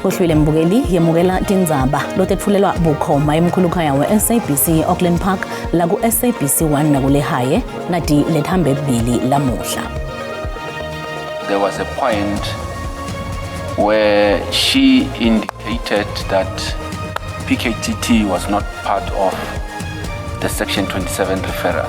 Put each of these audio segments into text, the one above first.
Kuhlwile mbukeli yemukela tindzaba lotetfulelwa bukhoma emkhulukhaya we-SABC Auckland Park la ku-SABC 1 nakulehaye nati lethambe kubili lamuhla. There was a point where she indicated that PKTT was not part of the Section 27 referral.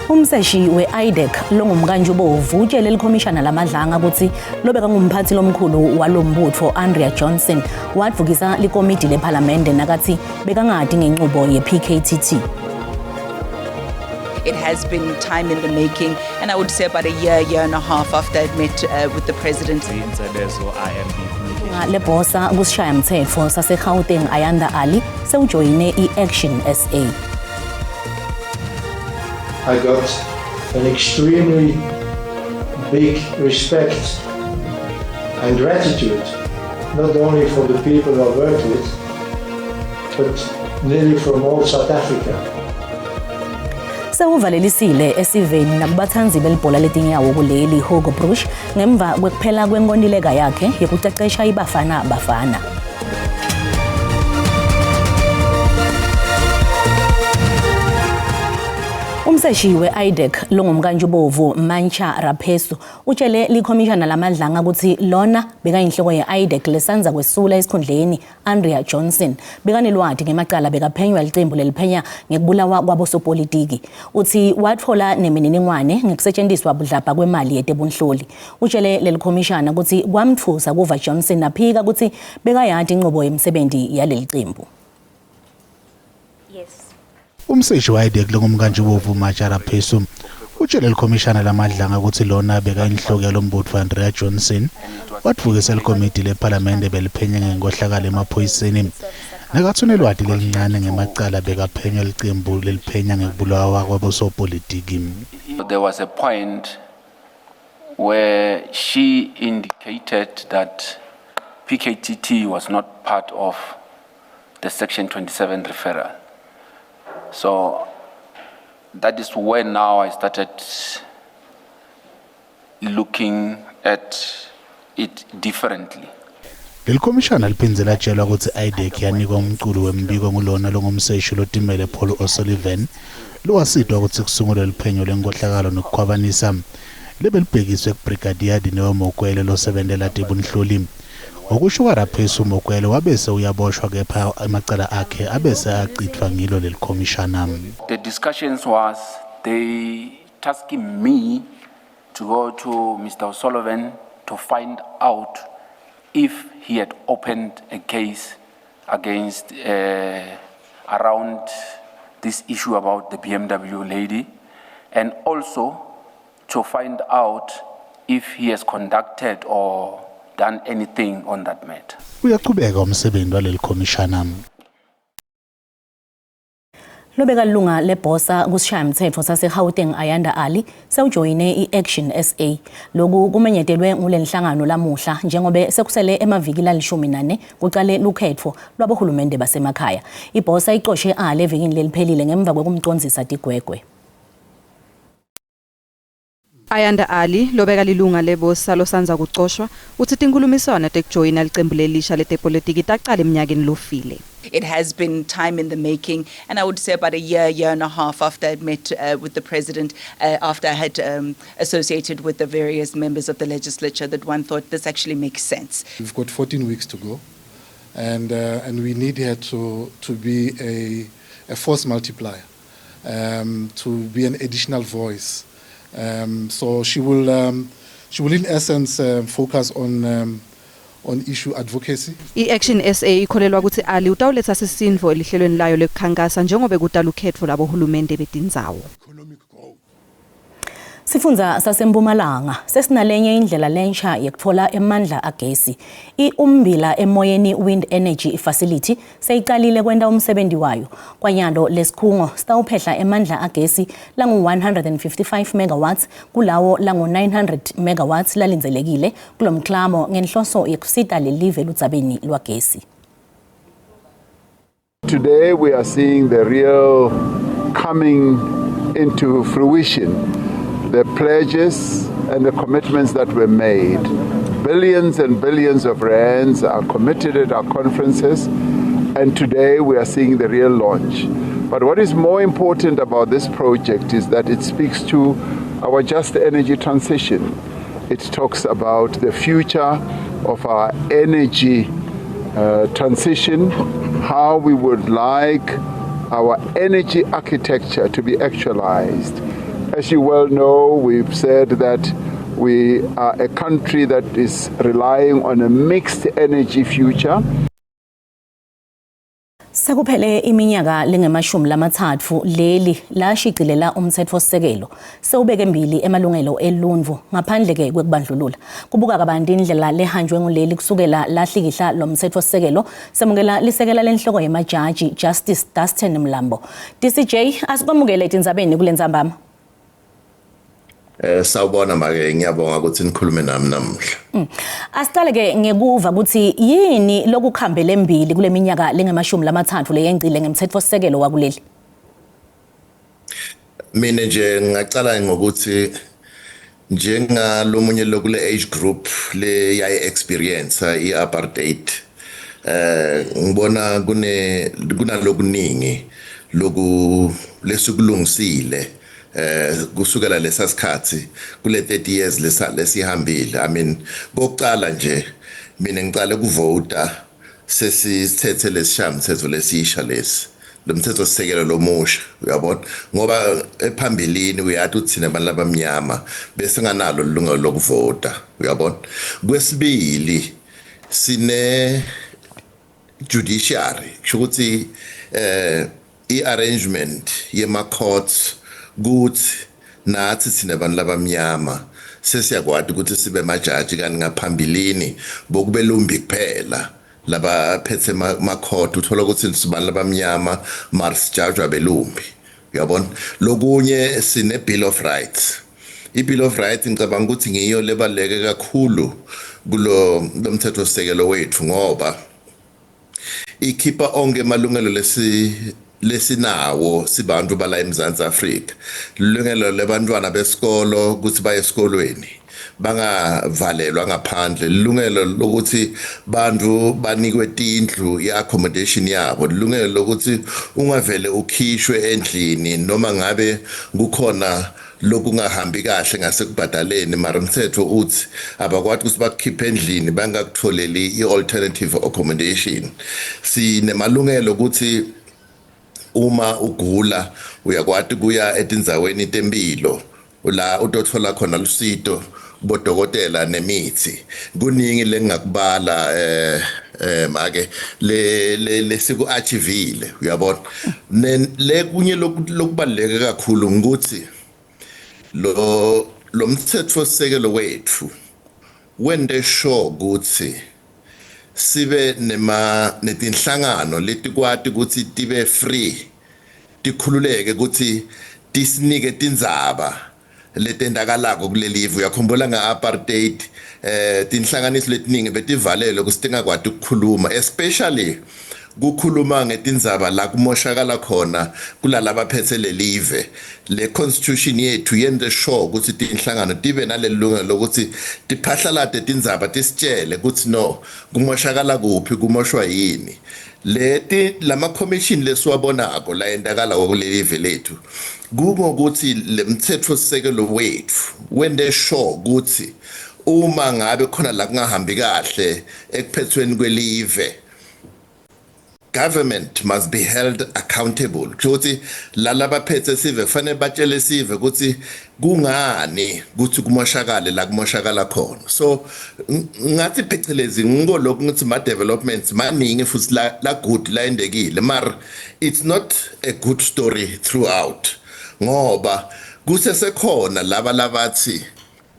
Umseshi we-IDAC longumkantshubovu utshele likhomishana laMadlanga ukuthi lobeka ngumphathi lomkhulu walombutho Andrea Johnson wadvukisa likomidi lephalamende nakathi bekangadi ngenqubo ye-PKTT. It has been time in the making, and I would say about a year, year and a half after I'd met with the president. Insebezo IMB Communications. Lebhosa kusishayamthetho saseGauteng Ayanda Ali sewujoyine i-Action SA. I got an extremely big respect and gratitude, not only from the people I worked with, but nearly from all South Africa. Sewuvalelisile esiveni nakubathanzi belibhola letinyawo kuleli Hugo Broos ngemva kwekuphela kwenkontileka yakhe yekucecesha iBafana Bafana. Umseshi we-IDAC longumkantshubovu Mancha Rapesu utshele likhomishana laMadlanga ukuthi lona bekayinhloko ye-IDAC lesanza kwesula esikhundleni Andrea Johnson bekanelwati ngemacala bekaphenywa licembu leliphenya ngekubulawa kwabosopolitiki. Uthi watfola nemininingwane ngekusetshenziswa budlabha kwemali yetebunhloli. Utshele lelikhomishana ukuthi kwamtfusa kuva Johnson aphika ukuthi bekayati inqubo yemsebenzi yaleli cembu. Yes. Umseshi we-IDAC longumkantshubovu Macha Rapesu utshele likhomishana laMadlanga ukuthi lona bekayinhloko yalombutho Andrea Johnson wadvukisa likomidi lephalamende beliphenya ngenkohlakalo emaphoyiseni nakathi unelwati lelincane ngemacala bekaphenywa licembu leliphenya ngekubulawa kwabosopolitiki. There was a point where she indicated that PKTT was not part of the Section 27 referral. So that is when now I started looking at it differently. Lelikhomishana liphindze latshelwa ukuthi IDAC yanikwa umculu wembiko ngulona longumseshi lotimele Paul O'Sullivan lowasitwa ukuthi kusungulwe liphenyo lenkohlakalo nokukhwabanisa lebelibhekiswe kuBrigadier Dineo Mokwele losebentela tebunhloli. Ngokusho kwaRapesu Mokwele wabese uyaboshwa kepha emacala akhe abese achithwa ngilo lelikhomishana. The discussions was they tasking me to go to Mr. O'Sullivan to find out if he had opened a case against around this issue about the BMW lady, and also to find out if he has conducted or done anything on that matter. Uyaqhubeka umsebenzi waleli khomishana. Lobeka lunga lebhosa kusishayamthetho saseGauteng Ayanda Ali sewujoyine i-Action SA. Loku kumenyetelwe ngulenhlangano lamuhla njengobe sekusele emaviki lalishumi nane kucale lukhetfo lwabohulumende basemakhaya. Ibhosa icoshe Ali evikini leliphelile ngemva kwekumcondzisa tigwegwe. Ayanda Ali lobeka lilunga lebosa losanza kucoshwa uthi tinkhulumiswano tekujoyina licembu lelisha letepolitiki tacala eminyakeni lofile. It has been time in the making, and I would say about a year, year and a half after I'd met with the president, after I had associated with the various members of the legislature, that one thought this actually makes sense. We've got 14 weeks to go, and we need her to be a force multiplier, to be an additional voice. So she will in essence focus on issue advocacy. I-Action SA ikholelwa ukuthi Ali utawuletha sisindvo elihlelweni layo lekukhankasa njengobe kutala ukhetfo labohulumende betindzawo. Sifundza saseMpumalanga sesinalenye indlela lensha yekutfola emandla agesi. I-Umbila Emoyeni Wind Energy Facility seyicalile kwenta umsebenzi wayo. Kwanyalo lesikhungo sitawuphehla emandla agesi langu-155 megawatts kulawo langu-900 megawatts lalindzelekile kulomklamo ngenhloso yekusita lelive ludzabeni lwagesi. Today we are seeing the real coming into fruition, the pledges and the commitments that were made. Billions and billions of rands are committed at our conferences, and today we are seeing the real launch. But what is more important about this project is that it speaks to our just energy transition. It talks about the future of our energy transition, how we would like our energy architecture to be actualized. As you well know, we've said that we are a country that is relying on a mixed energy future. Sekuphele iminyaka lengemashumi lamathatfu leli lashicilela umtsetfosisekelo sewubeke embili emalungelo eluntfu ngaphandle-ke kwekubandlulula. Kubuka kabanti indlela lehanjwe nguleli kusukela lahlikihla lo mtsetfosisekelo semukela lisekela lenhloko yemajaji Justice Dustan Mlambo. DCJ asikwamukele etindzabeni kulentsambama. Sawubona make, ngiyabonga ukuthi nikhulume nami namuhla. Asiqale ke ngekuva ukuthi yini lokukhambele embili kule minyaka lengemashumi lamathatfu leyengcile ngemtsetfosisekelo wakuleli. Mina nje ngingacala ngokuthi njengalomunye lokule age group le yayi experience i-apartheid, ngibona kune kunalokuningi loku lesikulungisile kusukela lesa sikhathi kule 30 years lesa lesihambile. I mean, kokuqala nje mina ngicale kuvota sesithethe lesishayamithetho lesisha lesi, lo mthetho sisekelo lomusha, uyabona, ngoba ephambilini uyathi uthi thina abantu abamnyama bese nganalo ilungelo lokuvota, uyabona. Kwesibili, sine judiciary, kusho ukuthi i-arrangement yema courts kuthi nathi thina abantu labamnyama sesiyakwati ukuthi sibe majaji, kanti ngaphambilini bokubelumbi kuphela labaphethe ma-court. Uthola ukuthi sibantu labamnyama mara sijajwa belumbi, uyabona. Lokunye, sine Bill of Rights. I-Bill of Rights ngicabanga ukuthi ngiyo lebaluleke kakhulu kulo lomthetho sisekelo wethu, ngoba ikhipha onke amalungelo lesi lesinawo sibantu bala eMzantsi Afrika. Ilungelo lebantwana besikolo ukuthi baye esikolweni bangavalelwa ngaphandle, ilungelo lokuthi bantu banikwe tindlu, i-accommodation yabo, ilungelo lokuthi ungavele ukhishwe endlini noma ngabe kukhona lokungahambi kahle ngasekubhadaleni, mara umthetho uthi abakwati ukuthi bakukhiphe endlini bangakutholeli i-alternative accommodation. Sinemalungelo ukuthi uma ugula uyakwati kuya etindzaweni tempilo la utothola khona lusito bodokotela nemithi. Kuningi lengingakubala make le lesiku achievile, uyabona. Le kunye lokubaluleke kakhulu ukuthi lo mthetho sisekelo wethu wente sure ukuthi sibe nema netinhlangano letikwati ukuthi tibe free, tikhululeke ukuthi tisinike tindzaba letendakalako kuleli live. Uyakhumbula nge-apartheid, tinhlanganiso letiningi betivalelwe ukuthi tingakwati ukukhuluma, especially kukhuluma ngetindzaba la kumoshakala khona kulalaba phethe lelive. Le constitution yethu yente sure ukuthi tinhlangano tibe naleli lungelo lokuthi tiphahlalate tindzaba, tisitshele ukuthi no, kumoshakala kuphi, kumoshwa yini. Leti lama commission lesiwabonako la yentakala kuleli live lethu kungokuthi lemthetho sisekelo wethu wente sure ukuthi uma ngabe khona la kungahambi kahle ekuphethweni kwelive, government must be held accountable. Kusho ukuthi lalabaphethe sive kufanele batshele sive ukuthi kungani kuthi kumoshakale la kumoshakala khona. So ngathi phecelezi ngiko lokhu ngithi ma developments maningi futhi la good la endekile, mar it's not a good story throughout, ngoba kusesekhona laba labathi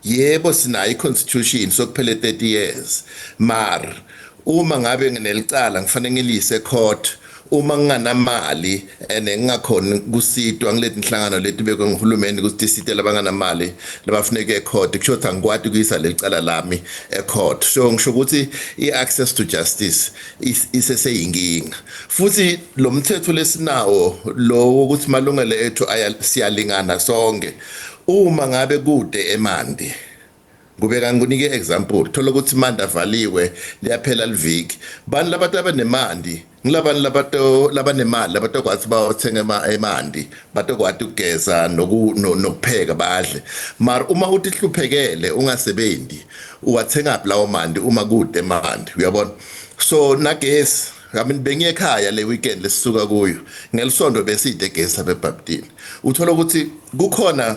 yebo, sinayo i-constitution sokuphele 30 years, mar uma ngabe nginelicala ngifanele ngilise court, uma nginganamali and ngingakhoni kusitwa ngileti inhlangano leti bekwe nguhulumeni ukuthi tisite labanganamali labafuneka ecourt, kusho ukuthi angikwati kuyisa leli cala lami ecourt. So ngisho ukuthi i-access to justice iseseyinkinga. Futhi lo mthetho lesinawo lo wokuthi malungelo ethu siyalingana sonke, uma ngabe kude emandi. Kubeka ngikunike example, thola ukuthi mandi avaliwe liyaphela liviki. Bani labantu abanemandi ngilabani labato labanemali labatokwazi bawathenga emanti batokwati ukugeza nokupheka badle. Mara uma utihluphekele ungasebenzi uwathenga lawo manti uma kude manti, uyabona? So nagesi, I mean, bengiye ekhaya le weekend lesisuka kuyo ngelisonto beside gesi lapha eBhabtini. Uthola ukuthi kukhona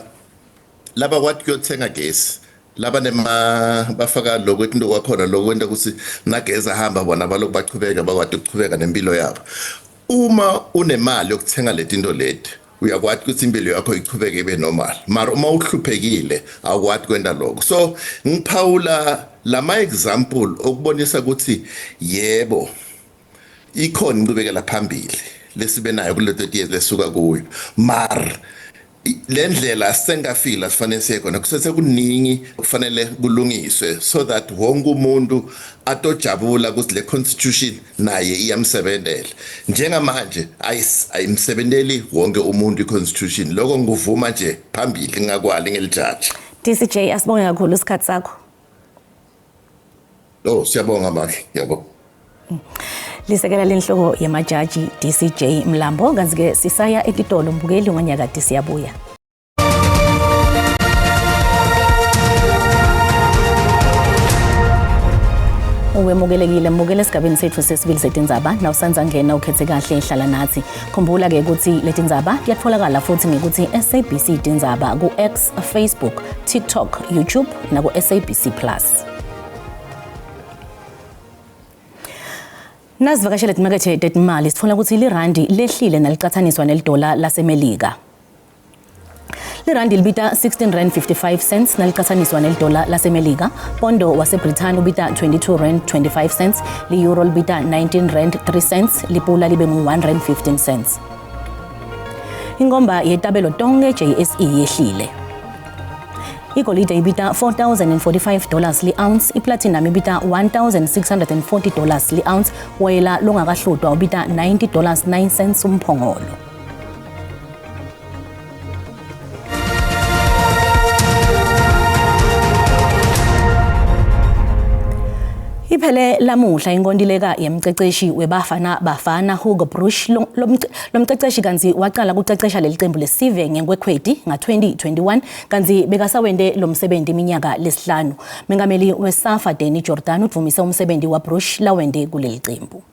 laba kwathi kuyothenga gesi laba nema bafaka lokho into kwakhona lokwenta ukuthi nagezi ahamba bona balokhu bachubeka bakwati ukuchubeka nempilo yabo. Uma unemali yokuthenga letinto leti uyakwati ukuthi impilo yakho ichubeke ibe normal, mara uma uhluphekile awukwati kwenta lokho. So ngiphawula lama example okubonisa ukuthi yebo, ikhona inqubekela phambili lesibe nayo kule 30 years lesuka kuyo, mar le ndlela sengafila sifanele siye khona kusesekuningi kufanele kulungiswe so that wonke umuntu atojabula ukuthi le constitution naye iyamsebentela. Njengamanje ayimsebenteli wonke umuntu i-constitution, lokho ngikuvuma nje phambili ngingakwali ngelijaji. DCJ, asibonge kakhulu isikhathi sakho. Oh, siyabonga mahle, yabo. Lisekela lenhloko yemajaji DCJ Mlambo. Kanti-ke sisaya etitolo mbukeli ngonyakade siyabuya. Uwemukelekile mbukeli esigabeni sethu sesibili setindzaba. Nawusanza ngena ukhethe kahle, hlala nathi. Khumbula-ke ukuthi letindzaba tiyatfolakala futhi ngekuthi SABC Tindzaba ku-X, Facebook, TikTok, YouTube naku-SABC Plus. Nasivakashele timakethe tetimali sitfola ukuthi lirandi lehlile nalicathaniswa nelidola laseMelika. Lirandi libita 16 rand 55 cents nalicathaniswa nelidola laseMelika. Pondo waseBrithani ubita 22 rand 25 cents, li-euro libita 19 rand 3 cents, lipula libe ngu-1 rand 15 cents. Inkomba yetabelo tonke JSE yehlile. Igolide ibita $4,045 li-ounce, iplatinum ibita $1,640 li-ounce, woyela longakahlutwa ubita $90 9 cents umphongolo. Iphele lamuhla inkontileka yemceceshi weBafana Bafana Hugo Broos. Lomceceshi kanti waqala kucecesha leli qembu lesive ngenkwekhweti nga-2021, kanti bekasawente lo msebenzi iminyaka lesihlanu. Mengameli weSAFA Danny Jordaan udumise umsebenzi waBroos lawente kuleli qembu.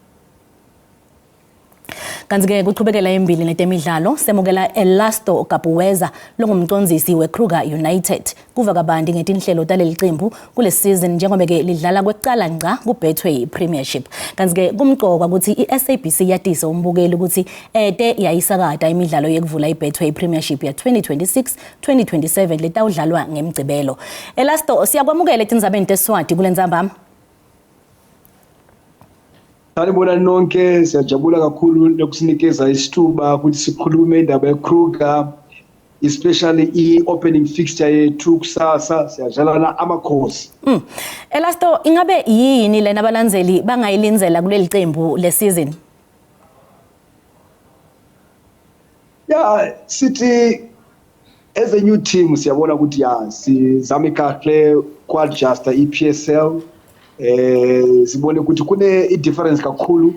Kanti-ke kuchubekela embili netemidlalo semukela Elasto Kapuweza longumcondzisi weKruger United kuva kabanti ngetinhlelo taleli qembu kule season njengoba-ke lidlala kwekucala ngca ku-Betway Premiership. Kanti-ke kumqokwa ukuthi i-SABC yatise umbukeli ukuthi ete yayisakata imidlalo yekuvula i-Betway Premiership ya-2026 2027 letawudlalwa ngemgcibelo. Elasto, siyakwamukela etindzabeni teswati kule ntsambama. Sanibonani nonke, siyajabula kakhulu lokusinikeza isithuba ukuthi sikhulume indaba yeKruger, especially i-opening fixture yethu kusasa, siyadlalana Amakhosi. Elasto, ingabe yini lena abalandzeli bangayilindzela kuleli qembu le season? Ya, sithi as a new team siyabona ukuthi ya sizame kahle ku-adjusta i-PSL, sibone ukuthi kune i-difference kakhulu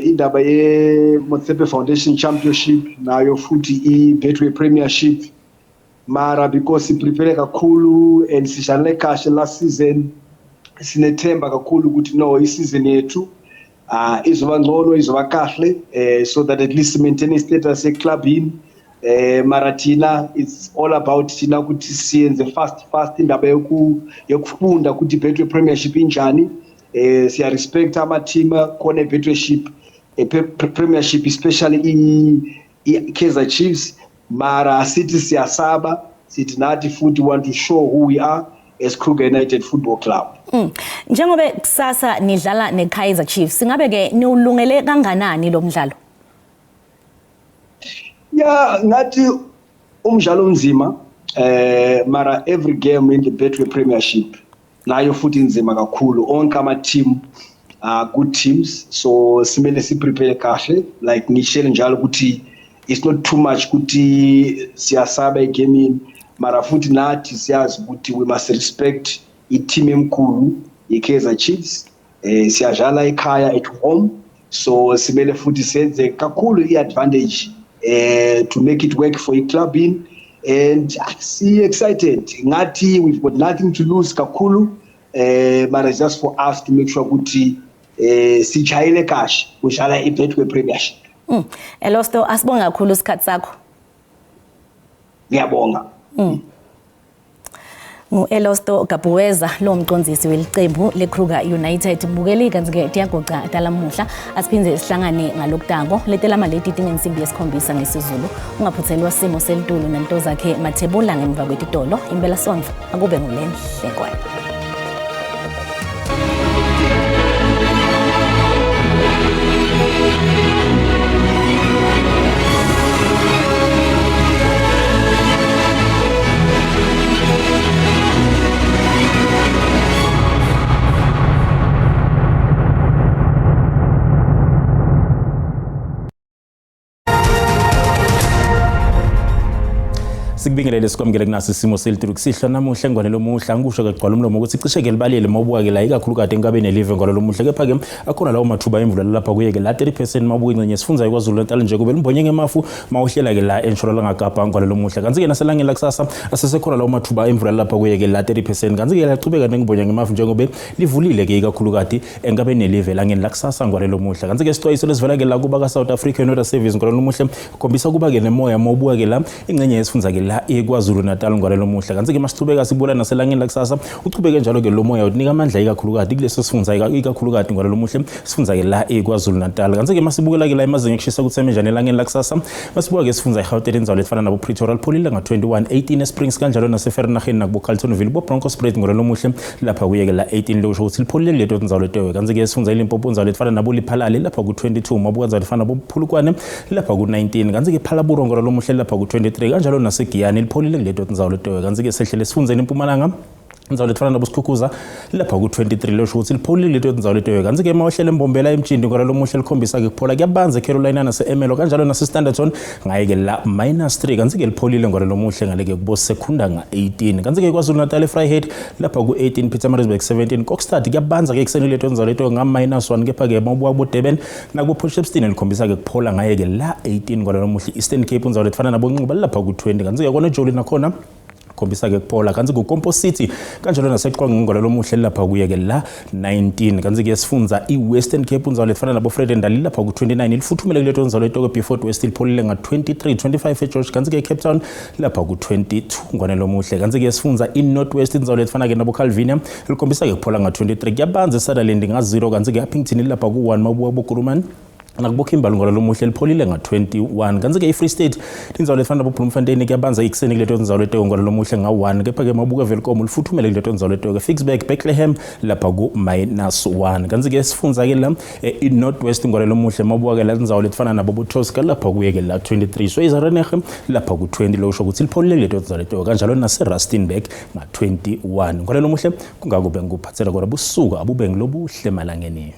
indaba ye Motsepe Foundation Championship nayo futhi i-Betway Premiership, mara because siprepare kakhulu and sidlalele kahle last season, sinethemba kakhulu ukuthi no, i-season yethu izoba ngcono, izoba kahle, so that at least maintain status eclubini. Mara thina it's all about thina ukuthi siyenze fast fast indaba yokufunda ukuthi Betway Premiership injani. Siya respect ama team khona eBetwayship Premiership, especially i Kaizer Chiefs, mara sithi siyasaba, sithi nathi futhi want to show who we are as Kruger United Football Club. Njengoba kusasa nidlala neKaizer Chiefs, singabe ke niwulungele kanganani lo mdlalo? Ya, ngathi umdlalo onzima, mara every game in the Betway Premiership nayo futhi inzima kakhulu. Onke ama team are good teams, so simele si prepare kahle. Like ngishele njalo ukuthi it's not too much ukuthi siyasaba egamini. Mara futhi nathi siyazi ukuthi we must respect i-team emkhulu i-Kaizer Chiefs. Siyadlala ekhaya, at home, so simele futhi senze kakhulu i-advantage to make it work for i-club in and si excited ngathi we've got nothing to lose kakhulu, but it's just for us to make sure ukuthi sijayele kahle kudlala i-Betway Premiership. Elosto, asibonge kakhulu isikhathi sakho. Ngiyabonga. Ngu-Elosto Gabueza lo mcondzisi welicembu leKruger United. Bukeli, kanti-ke tiyagoca talamuhla, asiphindze sihlangane ngalokutako letelama leti tingensimbi yesikhombisa ngesiZulu. Ungaphuthelwa simo selitulu nento zakhe Mathebula ngemva kwetitolo. Impela sonto akube ngulenhle kwayo. Sikubingelele, sikwamukele kunasi isimo selitulu kusihlwa namuhla engwane lomuhla. Ngikusho ke gcwala umlomo ukuthi cishe-ke libalele mawubuka-ke la, ikakhulukati enkabeni nelive ngwane lomuhla, kepha-ke akhona lawo mathuba emvula lapha kuye-ke la 30% mawubuka ingcenye sifundza iKwaZulu Natal nje kube limbonye ngemafu mawuhlela-ke la entshonalanga Kapa ngwane lomuhla. Kanti-ke naselangeni lakusasa asesekhona lawo mathuba emvula lapha kuye-ke la 30%. Kanti-ke lachubeka nengibonya ngemafu njengobe livulile-ke ikakhulukati enkabeni nelive elangeni lakusasa ngwane lomuhla. Kanti-ke isixwayiso lesivela-ke la kuba ka-South African Weather Service ngwane lomuhla kukhombisa kuba-ke nemoya mawubuka-ke la ingcenye yesifundza-ke la eKwaZulu Natal ngwane lomuhla. Kanti-ke masichubeka sibula naselangeni lakusasa uchubeke njalo-ke lo moya unika amandla ikakhulukati kuleso sifundza, ikakhulukati ngwane lomuhle sifundza-ke la eKwaZulu Natal. Kanti-ke masibukela-ke la emazinga ekushisa ukuthi eme elangeni lakusasa, masibuka-ke sifundza iGauteng, indzawo letifana nabo Pretoria lipholile nga-21, 18 eSprings, kanjalo naseVereeniging nakubo Carltonville, bo Bronkhorstspruit ngwane lomuhle lapha kuye-ke la 18, lokusho ukuthi lipholile kuleto tindzawo letewe. Kanti-ke sifundza iLimpopo, indzawo letifana nabo Lephalale lapha ku-22, mabuka indzawo lefana nabo Polokwane lapha ku-19, kanti-ke Phalaborwa ngwane lomuhle lapha ku-23, kanjalo naseGiyani lipholile kuleto tindzawo letewe. Kanti-ke sehlele esifundzeni iMpumalanga, indzawo letifana nabo Sikhukhuza lapha ku-23, losho ukuthi lipholile leto tindzawo letewe. Kanti-ke mawuhlele eMbombela, eMtshindi ngwane lomuhle likhombisa-ke kuphola, kuyabanza eCarolina nase-Ermelo, kanjalo nase-Standerton ngaye-ke la minus 3. Kanti-ke lipholile ngwane lomuhle ngale-ke kubo Secunda nga-18. Kanti-ke KwaZulu Natal, eVryheid lapha ku-18, Pietermaritzburg 17, Kokstad kuyabanza-ke ekuseni leto ndzawo leto nga-minus 1, kepha-ke mawubuka kubo-Durban nakubo Port Shepstone likhombisa-ke kuphola ngaye-ke la 18 ngwane lomuhle. Eastern Cape, indzawo letifana nabo Nxuba lapha ku-20, kanti-ke kwaNojoli nakhona khombisa-ke kuphola. Kanti kuKompo City kanjalo naseQongo ngwane lomuhle lapha kuye-ke la 19. Kanti-ke sifundza i-Western Cape, indzawo letifana nabo Vredendal lapha ku-29, lifuthumele kuleto ndzawo letoko. Beaufort West lipholile nga-23, 25 eGeorge, kanti-ke Cape Town lapha ku-22 ngwane lomuhle. Kanti-ke sifundza i-North West, indzawo letifana-ke nabo Calvinia likhombisa-ke kuphola nga-23, kuyabanza eSutherland nga-0, kanti-ke Upington lapha ku-1, mawubuka boKuruman nakubo Kimberley ngwane lomuhle lipholile nga-21. Kanti-ke i-Free State, tindzawo letifana nabo Bloemfontein kuyabanza ekuseni kuleto ndzawo leto ngwane lomuhle nga-1, kepha-ke mawubuka Welkom lifuthumele kuleto ndzawo leto. Ficksburg, Bethlehem lapha ku-minus 1. Kanti-ke sifundza-ke la i-North West ngwane lomuhle mawubuka-ke la tindzawo letifana nabo boTosca lapha kuye-ke la 23, so iZarenege lapha ku-20, lokusho ukuthi lipholile kuleto ndzawo leto, kanjalo nase-Rustenburg nga-21 ngwane lomuhle. Kungako bengikuphathela kona busuku abube ngilobuhle malangeni.